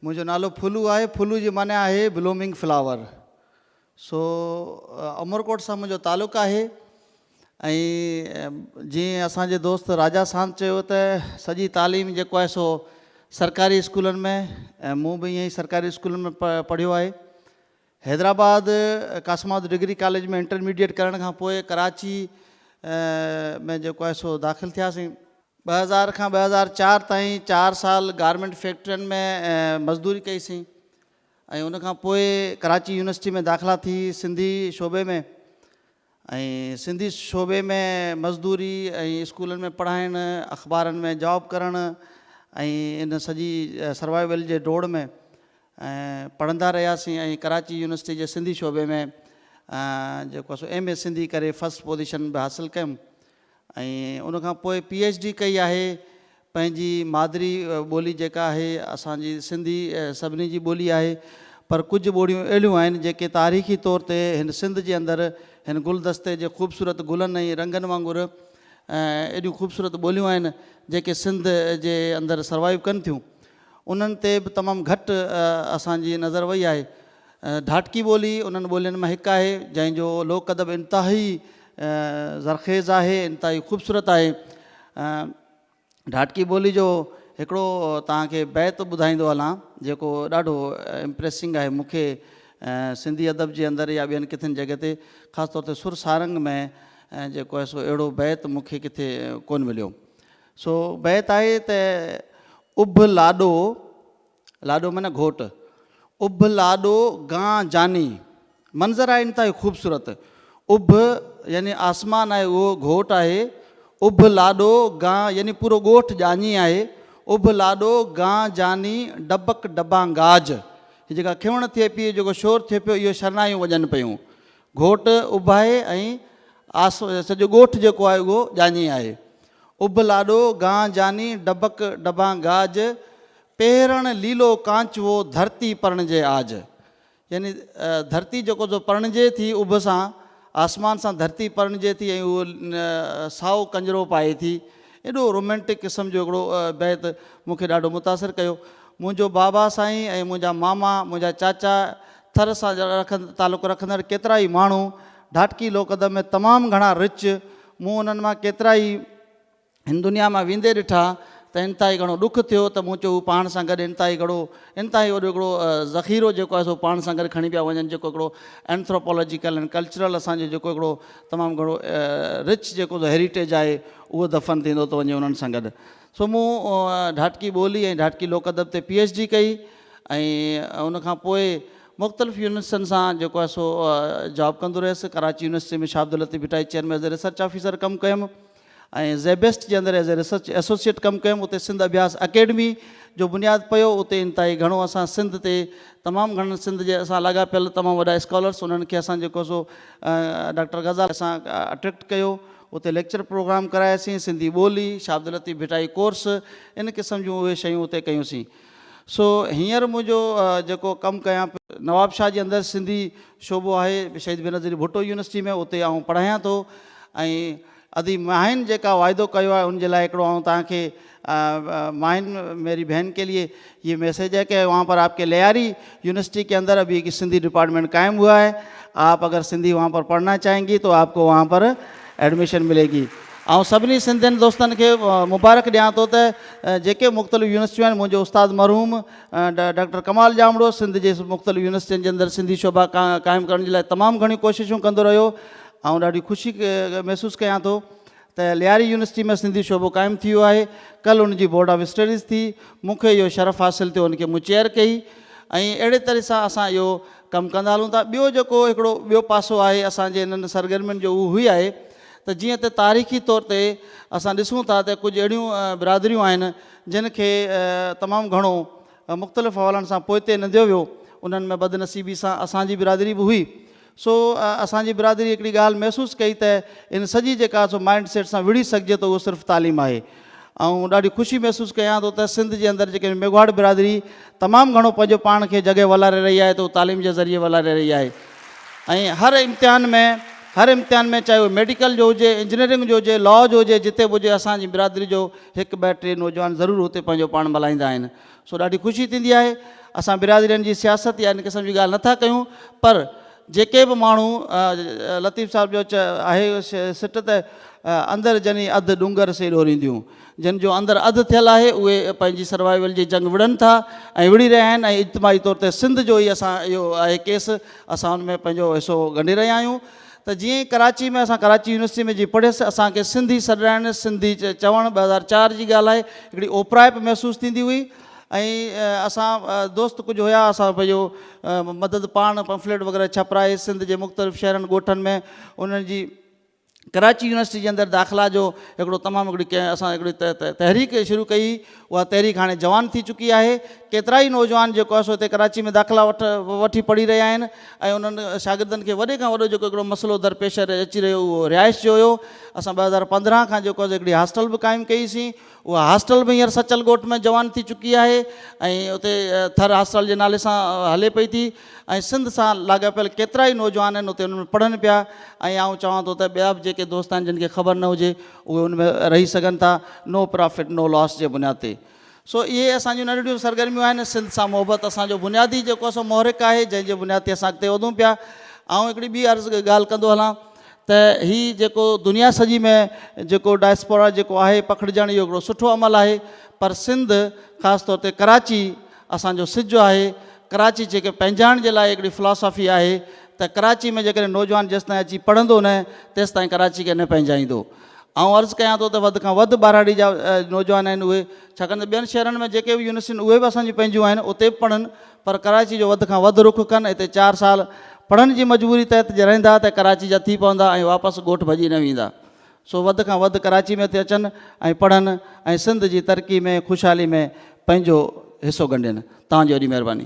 منهنجو نالو ڦلو آهي. ڦلو جي معنيٰ آهي بلومنگ فلاور. سو عمرڪوٽ سان منهنجو تعلق آهي ۽ جيئن اسان جي دوست راجا ساند چيو ته سڄي تعليم جيڪو آهي سو سرڪاري اسڪولن ۾ ۽ مون به ائين ئي سرڪاري اسڪولن ۾ پڙهيو آهي. حيدرآباد قاسم آباد ڊگري ڪاليج ۾ انٽرميڊيٽ ڪرڻ کان پوء ڪراچي ۾ جيڪو آهي سو داخل ٿياسين. 2000 کان 2004 تائين چار سال گارمينٽ فيڪٽرين ۾ مزدوري ڪئي سين ۽ ان کان پوء ڪراچي يونيورسٽي ۾ داخلا ٿي سنڌي شعبي ۾ ۽ سنڌي شعبي ۾ مزدوري ۽ اسڪولن ۾ پڙهائڻ اخبارن ۾ جاب ڪرڻ ۽ ان سڄي سروائيول جي ڊوڙ ۾ پڙهندا رهياسين ۽ ڪراچي يونيورسٽي جي سنڌي شعبي ۾ جيڪو سو ايم اي سنڌي ڪري فرسٽ پوزيشن به حاصل ڪيم ۽ ان کان پوء پي ايڇ ڊي ڪئي آهي پنهنجي مادري ٻولي جيڪا آهي اسان جي سنڌي سڀني جي ٻولي آهي پر ڪجهه ٻوليون اهڙيون آهن جيڪي تاريخي طور تي هن سنڌ جي اندر هن گلدستي جي خوبصورت گلن ۽ رنگن وانگر ايڏيون خوبصورت ٻوليون آهن جيڪي سنڌ جي اندر سروائيو ڪن ٿيون انهن تي به تمام گهٽ اسان جي نظر وئي آهي. ڍاٽڪي ٻولي انهن ٻولين مان هڪ آهي، جنهن جو لوڪ ادب انتهائي زرخيز آهي، انتهائي خوبصورت آهي. ڍاٽڪي ٻولي جو هڪڙو توهان کي بيت ٻڌائيندو هلان، جيڪو ڏاڍو امپريسنگ آهي مون کي سنڌي ادب جي اندر يا ٻين ڪٿن جڳهه تي خاص طور تي سر سارنگ ۾ جيڪو آهي سو اهڙو بيت مون کي ڪٿي ڪونه مليو. سو بيت آهي ته اڀ لاڏو، لاڏو معنيٰ گهوٽ، اڀ لاڏو گان جاني، منظر آهي انتهائي خوبصورت، اڀ يعني آسمان آهي اهو گهوٽ آهي، اڀ لاڏو گان يعني پورو ڳوٺ ڄاڃي آهي، اڀ لاڏو گان جاني ڊبڪ ڊبان گاج، هي جيڪا کيوڻ ٿئي پئي جيڪو شور ٿئي پيو اهو شرنايون وڄن پيون، گهوٽ اڀ آهي ۽ آس سڄو ڳوٺ جيڪو آهي اهو ڄاڃي آهي. اڀ لاڏو، گانء جاني، ڊبڪ ڊبان گاج، پهرڻ ليلو ڪانچوو، ڌرتي پرڻجي آج. يعني ڌرتي جيڪو سو پرڻجي ٿي اڀ سان، آسمان سان ڌرتي پرڻجي ٿي ۽ اهو سائو ڪنجرو پائي ٿي. ايڏو رومينٽڪ قسم جو هڪڙو بيت مون کي ڏاڍو متاثر ڪيو. منهنجو بابا سائين ۽ منهنجا ماما، منهنجا چاچا، ٿر سان تعلق رکندڙ ڪيترائي ماڻهو ڍاٽڪي لوڪ ادب ۾ تمام گهڻا رچ، مون انهن مان ڪيترائي هن دنيا مان ويندي ڏٺا ته انتهائي گهڻو ڏک ٿيو ته مون چيو هو پاڻ سان گڏ انتهائي گهڻو انتهائي وڏو هڪڙو ذخيرو جيڪو آهي سو پاڻ سان گڏ کڻي پيا وڃن جيڪو هڪڙو اينٿروپالاجيڪل ۽ ڪلچرل اسان جو جيڪو هڪڙو تمام گهڻو رچ جيڪو هيريٽيج آهي اهو دفن ٿيندو ٿو وڃي انهن سان گڏ سو مون ڍاٽڪي ٻولي ۽ ڍاٽڪي لوڪ ادب تي پي ايڇ ڊي ڪئي ۽ ان کان پوء مختلف يونيورسٽين سان جيڪو آهي سو جاب ڪندو رهيس Karachi university ۾ Shah Abdul Latif Bhittai chair ۾ as a research officer ڪم ڪيم ۽ زيبيسٽ جي اندر ايز اي ريسرچ ايسوسيئيٽ ڪم ڪيم اتي سنڌ اڀياس اڪيڊمي جو بنياد پيو اتي انتهائي گهڻو اسان سنڌ تي تمام گهڻن سنڌ جي اسان لاڳاپيل تمام وڏا اسڪالرس انهن کي اسان جيڪو سو ڊاڪٽر غزال اسان اٽريڪٽ ڪيو اتي ليڪچر پروگرام ڪراياسين سنڌي ٻولي شاهه عبداللطيف ڀٽائي ڪورس ان قسم جون اهي شيون اتي ڪيون سين سو هينئر منهنجو جيڪو ڪم ڪيان پيو نوابشاهه جي اندر سنڌي شعبو آهي شهيد بينظير ڀٽو يونيورسٽي ۾ اتي آئون پڙهايان ٿو ۽ ادي ماهين جيڪا واعدو ڪيو آهي ان جي لاء هڪڙو آئون توهان کي ماهين ميري بهن ڪي ليي يي ميسيج هي ڪي وهان پر آپ ڪي لياري يونيورسٽي ڪي اندر ابي هڪ سنڌي ڊپارٽمينٽ قائم هوا هي آپ اگر سنڌي وهان پر پڙهنا چاهين گي تو آپ ڪو وهان پر ايڊميشن ملي گي آئون سڀني سنڌين دوستن کي مبارڪ ڏيان ٿو ته جيڪي مختلف يونيورسٽيون آهن منهنجو استاد مرحوم ڊاڪٽر ڪمال ڄامڙو سنڌ جي مختلف يونيورسٽين جي اندر سنڌي شعبا قائم ڪرڻ جي لاء تمام گهڻيون ڪوششون ڪندو رهيو آئون ڏاڍي خوشي محسوس ڪيان ٿو ته لياري يونيورسٽي ۾ سنڌي شعبو قائم ٿي ويو آهي ڪل ان جي بورڊ آف اسٽڊيز ٿي مون کي اهو شرف حاصل ٿيو ان کي مون چيئر ڪئي ۽ اهڙي طرح سان اسان اهو ڪم ڪندا هلون ٿا ٻيو جيڪو هڪڙو ٻيو پاسو آهي اسان جي انهن سرگرمين جو اهو هي آهي ته جيئن ته تاريخي طور تي اسان ڏسون ٿا ته ڪجهه اهڙيون برادريون آهن جن کي تمام گهڻو مختلف حوالن سان پوئتي ننديو ويو انهن ۾ بدنصيبي سان اسان جي برادري به هئي سو اسان جي برادري هڪڙي ڳالهه محسوس ڪئي ته ان سڄي جيڪا سو مائنڊ سيٽ سان وڙهي سگهجي ٿو اهو صرف تعليم آهي آئون ڏاڍي خوشي محسوس ڪيان ٿو ته سنڌ جي اندر جيڪي ميگهواڙ برادري تمام گهڻو پنهنجو پاڻ کي جڳهه والاري رهي آهي ته اهو تعليم جي ذريعي والاري رهي آهي ۽ هر امتحان ۾ هر امتحان ۾ چاهي اهو ميڊيڪل جو هجي انجنيئرنگ جو هجي لا جو هجي جتي به هجي اسان جي برادري جو هڪ ٻه ٽي نوجوان ضرور اتي پنهنجو پاڻ ملهائيندا آهن سو ڏاڍي خوشي ٿيندي آهي. اسان برادرين جي سياست يا ان قسم جي ڳالهه نٿا ڪيون پر جيڪي به ماڻهو لطيف صاحب جو آهي سٽ ته اندر جني اڌ ڏونگر سي ڏورينديون جن جو اندر اڌ ٿيل آهي اهي پنهنجي سروائيول جي جنگ وڙهن ٿا ۽ وڙهي رهيا آهن ۽ اجتماعي طور تي سنڌ جو ئي اسان اهو آهي ڪيس اسان ان ۾ پنهنجو حصو ڳنڍي رهيا آهيون ته جيئن ئي ڪراچي ۾ اسان ڪراچي يونيورسٽي ۾ جي پڙهيس اسان کي سنڌي سڏرائڻ سنڌي چوڻ 2004 جي ڳالهه آهي هڪڙي اوپرائپ محسوس ٿيندي هئي ۽ اسان دوست ڪجهه هيا اسان پنهنجو مدد پاڻ پمفليٽ وغيره ڇپرائي سنڌ جي مختلف شهرن ڳوٺن ۾ انهن جي ڪراچي يونيورسٽي جي اندر داخلا جو هڪڙو تمام هڪڙي ڪنهن اسان هڪڙي تحريڪ شروع ڪئي اها تحريڪ هاڻي جوان ٿي چڪي آهي ڪيترائي نوجوان جيڪو آهي سو هتي ڪراچي ۾ داخلا وٺ وٺي پڙهي رهيا آهن ۽ انهن شاگردن کي وڏي کان وڏو جيڪو هڪڙو مسئلو درپيش اچي رهيو اهو رهائش جو هيو اسان 2015 کان جيڪو آهي هڪڙي هاسٽل به قائم ڪئي سين اها هاسٽل به هينئر سچل ڳوٺ ۾ جوان ٿي چڪي آهي ۽ اتي ٿر هاسٽل جي نالي سان هلي پئي ٿي ۽ سنڌ سان لاڳاپيل ڪيترائي نوجوان آهن اتي ان ۾ پڙهن پيا ۽ آئون چوان ٿو ته ٻيا به جيڪي دوست آهن جن کي خبر نه هجي اهي ان ۾ رهي سگهن ٿا نو پرافٽ نو لاس جي بنياد تي سو اهي اسان جون ننڍڙيون سرگرميون آهن سنڌ سان محبت اسان جو بنيادي جيڪو آهي سو محرڪ آهي جنهن جي بنياد تي اسان اڳتي وڌون پيا آئون هڪڙي ٻي عرض ڳالهه ڪندو هلان ته هي جيڪو دنيا سڄي ۾ جيڪو ڊائسپورا جيڪو آهي پکڙجڻ اهو هڪڙو سٺو عمل آهي پر سنڌ خاص طور تي ڪراچي اسان جو سج آهي ڪراچي جيڪي پنهنجائڻ جي لاء هڪڙي فلاسافي آهي ته ڪراچي ۾ جيڪڏهن نوجوان جيستائين اچي پڙهندو نه تيستائين ڪراچي کي نه پنهنجائيندو آئون عرض ڪيان ٿو ته وڌ کان وڌ ٻهراڙي جا نوجوان آهن اهي ڇاڪاڻ ته ٻين شهرن ۾ جيڪي به يونيورسٽيون اهي به اسان جون پنهنجون آهن اتي به پڙهن پر ڪراچي جو وڌ کان وڌ رخ ڪن اتي چار سال پڙهڻ جي مجبوري تحت جي رهندا ته ڪراچي جا ٿي پوندا ۽ واپس ڳوٺ ڀڄي نه ويندا سو وڌ کان وڌ ڪراچي ۾ اتي اچن ۽ پڙهن ۽ سنڌ جي ترقي ۾ خوشحالي ۾ پنهنجو حصو ڳنڍين توهان جي وڏي مهرباني.